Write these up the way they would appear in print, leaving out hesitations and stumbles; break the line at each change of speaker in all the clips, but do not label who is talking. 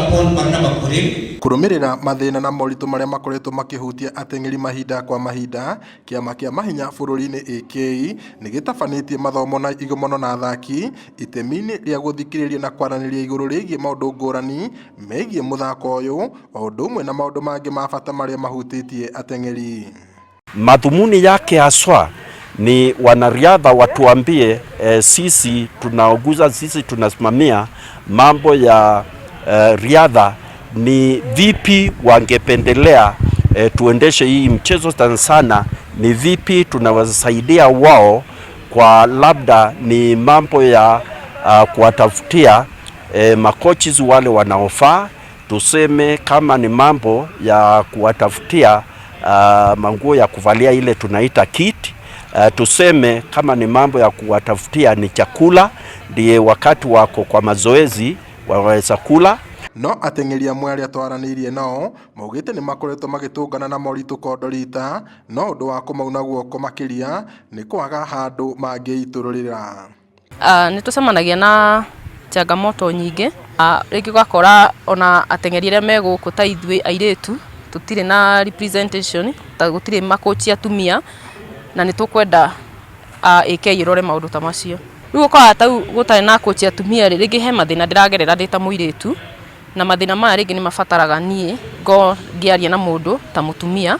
upon Barnaba Korir.
Kũrũmĩrĩra mathĩna na moritũ marĩa makoretwo makĩhutia ateng'eri mahinda kwa mahinda, kĩama kĩa mahenya bũrũri-inĩ AK nĩ gĩtabanĩtie mathomo na igomano na athaki itemi-inĩ rĩa gũthikĩrĩria na kwaranĩria igũrũ rĩgiĩ maũndũ ngũrani megiĩ mũthako ũyũ o ũndũ ũmwe na maũndũ mangĩ ma bata marĩa mahutĩtie ateng'eri.
Madhumuni yake haswa ni wanariadha watuambie, sisi tunaoguza, sisi tunasimamia mambo ya riadha, ni vipi wangependelea tuendeshe hii mchezo sana sana, ni vipi tunawasaidia wao kwa labda ni mambo ya kuwatafutia makochi wale wanaofaa, tuseme kama ni mambo ya kuwatafutia manguo ya kuvalia ile tunaita kit. Tuseme kama ni mambo ya kuwatafutia ni chakula, ndiye wakati wako kwa mazoezi waweza kula.
No ateng'eri amwe arĩa twaranĩirie nao maugĩte nĩ makoretwo magĩtũngana na moritũ kondorita, no ũndũ wa kũmauna guoko makĩria nĩ kwaga handũ mangĩitũrũrĩra.
Nĩ tũcemanagia na changamoto nyingĩ. Rĩngĩ ũgakora ona ateng'eri arĩa me gũkũ ta ithuĩ airĩtu tũtirĩ na representation, ta gũtirĩ makochi atumia, na nĩ tũkwenda AK ĩrore maũndũ ta macio. Rĩu ũkoraga tau gũtarĩ na kochi atumia rĩ, rĩngĩ he mathĩna ndĩragerera ndĩ ta mũirĩtu, na mathĩna maya rĩngĩ nĩ mabataraga niĩ ngorwo ngĩaria na mũndũ ta mũtumia.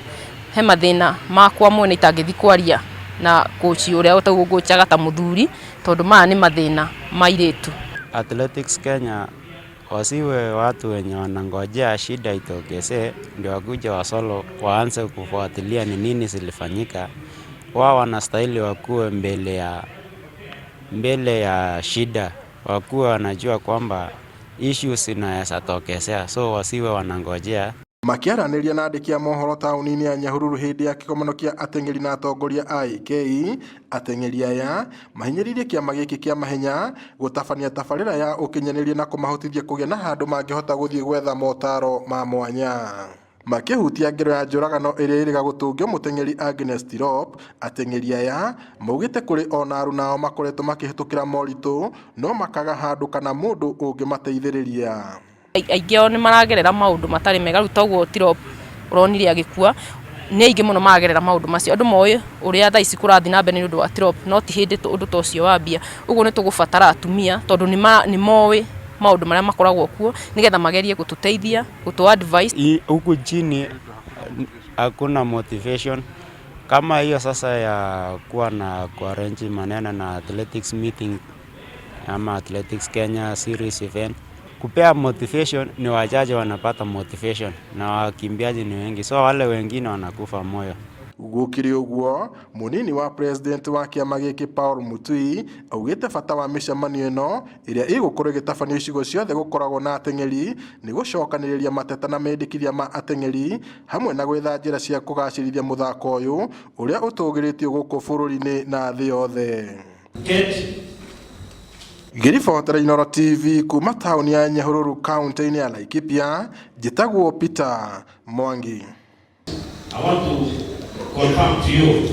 He mathĩna makwa mwene itangĩthiĩ kwaria na kochi ũrĩa tau ũngũcaga ta mũthuri, tondũ maya nĩ mathĩna ma airĩtu.
Athletics Kenya wasiwe watu wenye wanangojea shida itokezee ndio wakuje wasolve, waanze kufuatilia ni nini zilifanyika. Wao wanastahili wakuwe mbele ya shida, wakuwe wanajua kwamba issues inaweza tokezea, so wasiwe wanangojea.
Makĩaranĩria na andĩki a mohoro taũni-inĩ ya Nyahururu hĩndĩ ya kĩgomano kĩa ateng'eri na atongoria a AK, ateng'eri aya mahinyĩrĩirie kĩama gĩkĩ kĩa mahenya gũtabania tabarĩra ya ũkinyanĩria na kũmahotithia kũgĩa na handũ mangĩhota gũthiĩ gwetha motaro ma mwanya. Makĩhutia ngero ya njũragano ĩrĩa ĩrĩga gũtũngio mũteng'eri Agnes Tirop, ateng'eri aya maugĩte kũrĩ ona aruna ao makoretwo makĩhĩtũkĩra moritũ no makaga handũ kana mũndũ ũngĩmateithĩrĩria.
Aingĩ ao nĩ maragerera maũndũ matarĩ mega. Rĩu toguo Tirop ũronire agĩkua, nĩ aingĩ mũno maragerera maũndũ macio. Andũ moĩ ũrĩa thaa ici kũrathiĩ na mbere nĩ ũndũ wa Tirop, no ti hĩndĩ ũndũ ta ũcio wambia. Ũguo nĩ tũgũbatara atumia tondũ nĩ moĩ maũndũ marĩa makoragwo kuo, nĩgetha magerie gũtũteithia, gũtũ advice.
Huku chini hakuna motivation kama hiyo sasa ya kuwa na kuarrange maneno na athletics meeting ama Athletics Kenya series event. Kupea motivation ni wachache wanapata motivation na wakimbiaji ni wengi, so wale wengine wanakufa moyo.
Gũkĩrĩ ũguo, mũnini wa president wa kĩama gĩkĩ Paul Mutui augĩte bata wa mĩcemanio ĩno ĩrĩa ĩgũkorwo ĩgĩtabanio icigo ciothe gũkoragwo na ateng'eri nĩ gũcokanĩrĩria mateta na mendekithia ma ateng'eri hamwe na gwetha njĩra cia kũgacĩrithia mũthako ũyũ ũrĩa ũtũgĩrĩtio gũkũ bũrũri-inĩ na thĩ yothe.
Kate.
Ngĩribotera Inooro TV kuma taũni ya Nyahururu, kaunti-inĩ ya Laikipia, njĩtagwo Peter Mwangi.
I want to confirm to you